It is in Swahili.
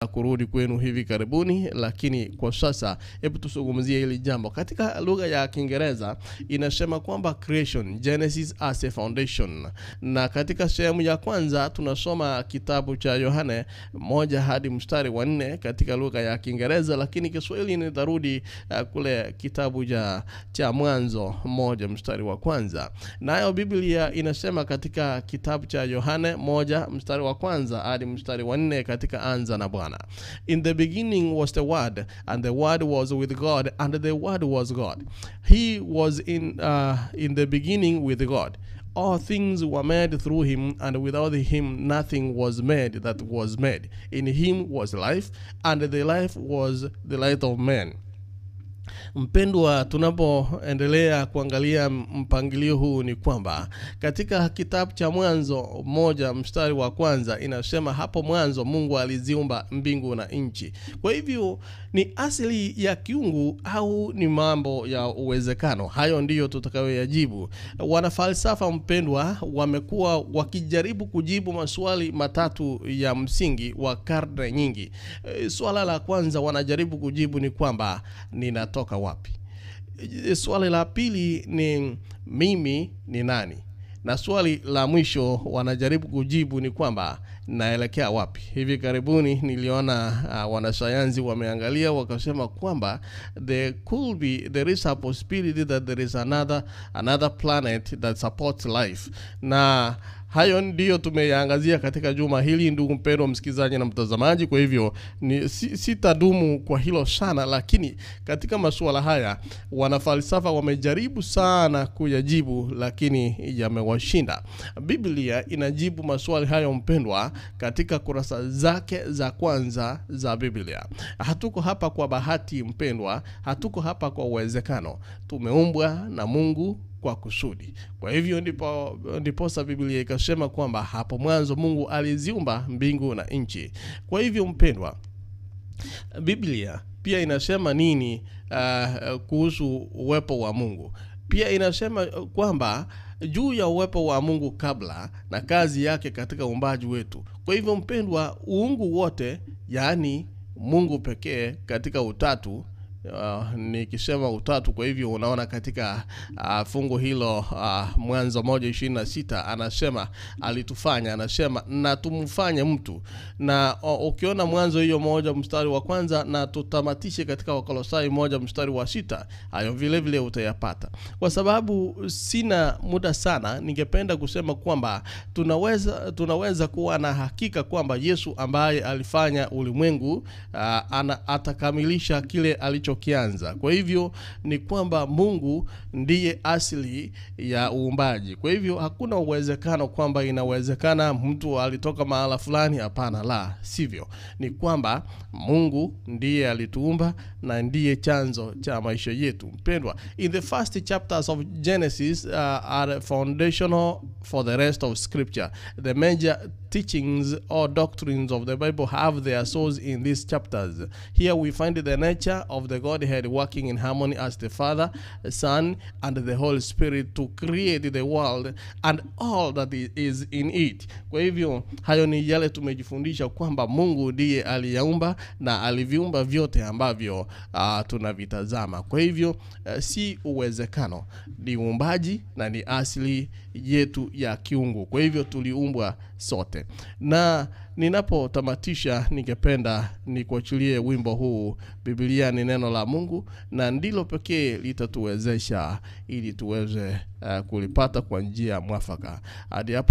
Kurudi kwenu hivi karibuni, lakini kwa sasa hebu tuzungumzie hili jambo. Katika lugha ya Kiingereza inasema kwamba creation, Genesis as a foundation, na katika sehemu ya kwanza tunasoma kitabu cha Yohane 1 hadi mstari wa 4 katika lugha ya Kiingereza, lakini Kiswahili nitarudi kule kitabu cha Mwanzo 1 mstari wa kwanza. Nayo Biblia inasema katika kitabu cha Yohane 1 mstari wa kwanza hadi mstari wa 4 katika Anza na Bwana. In the beginning was the Word, and the Word was with God, and the Word was God. He was in the beginning with God. All things were made through him, and without him nothing was made that was made. In him was life, and the life was the light of men. Mpendwa, tunapoendelea kuangalia mpangilio huu ni kwamba katika kitabu cha Mwanzo 1 mstari wa kwanza inasema hapo mwanzo Mungu aliziumba mbingu na nchi. Kwa hivyo ni asili ya kiungu au ni mambo ya uwezekano? Hayo ndiyo tutakayoyajibu. Wanafalsafa mpendwa wamekuwa wakijaribu kujibu maswali matatu ya msingi wa karne nyingi. Swala la kwanza wanajaribu kujibu ni kwamba ninatoka wapi? Swali la pili ni mimi ni nani? Na swali la mwisho wanajaribu kujibu ni kwamba naelekea wapi? Hivi karibuni niliona wanasayansi wameangalia wakasema kwamba there is a possibility that there is another planet that supports life. Na hayo ndiyo tumeyaangazia katika juma hili, ndugu mpendwa msikizaji na mtazamaji. Kwa hivyo sitadumu kwa hilo sana, lakini katika masuala haya wanafalsafa wamejaribu sana kuyajibu, lakini yamewashinda. Biblia inajibu maswali hayo mpendwa katika kurasa zake za kwanza za Biblia. Hatuko hapa kwa bahati mpendwa, hatuko hapa kwa uwezekano. Tumeumbwa na Mungu kwa kusudi. Kwa hivyo ndiposa Biblia ikasema kwamba hapo mwanzo Mungu aliziumba mbingu na nchi. Kwa hivyo mpendwa, Biblia pia inasema nini kuhusu uwepo wa Mungu? Pia inasema kwamba juu ya uwepo wa Mungu kabla na kazi yake katika uumbaji wetu. Kwa hivyo mpendwa, uungu wote, yaani Mungu pekee katika utatu, nikisema utatu, kwa hivyo unaona katika fungu hilo Mwanzo 1:26 anasema alitufanya, anasema na tumfanye mtu. Na ukiona Mwanzo hiyo 1 mstari wa kwanza na tutamatishe katika Wakolosai 1 mstari wa 6, hayo vile vile utayapata. Kwa sababu sina muda sana, ningependa kusema kwamba tunaweza kuwa na hakika kwamba Yesu ambaye alifanya ulimwengu atakamilisha kile alicho kianza. Kwa hivyo ni kwamba Mungu ndiye asili ya uumbaji. Kwa hivyo hakuna uwezekano kwamba inawezekana mtu alitoka mahala fulani. Hapana, la sivyo. Ni kwamba Mungu ndiye alituumba na ndiye chanzo cha maisha yetu. Mpendwa, in the first chapters of Genesis are foundational for the rest of scripture. The major teachings or doctrines of the Bible have their source in these chapters. Here we find the nature of the Godhead working in harmony as the Father, Son, and the Holy Spirit to create the world and all that is in it. Kwa hivyo hayo ni yale tumejifundisha kwamba Mungu ndiye aliyaumba na aliviumba vyote ambavyo tunavitazama. Kwa hivyo si uwezekano, ni uumbaji na ni asili yetu ya kiungu. Kwa hivyo tuliumbwa sote. Na ninapotamatisha, ningependa nikuachilie wimbo huu. Biblia ni neno la Mungu na ndilo pekee litatuwezesha ili tuweze kulipata kwa njia mwafaka. Hadi hapo.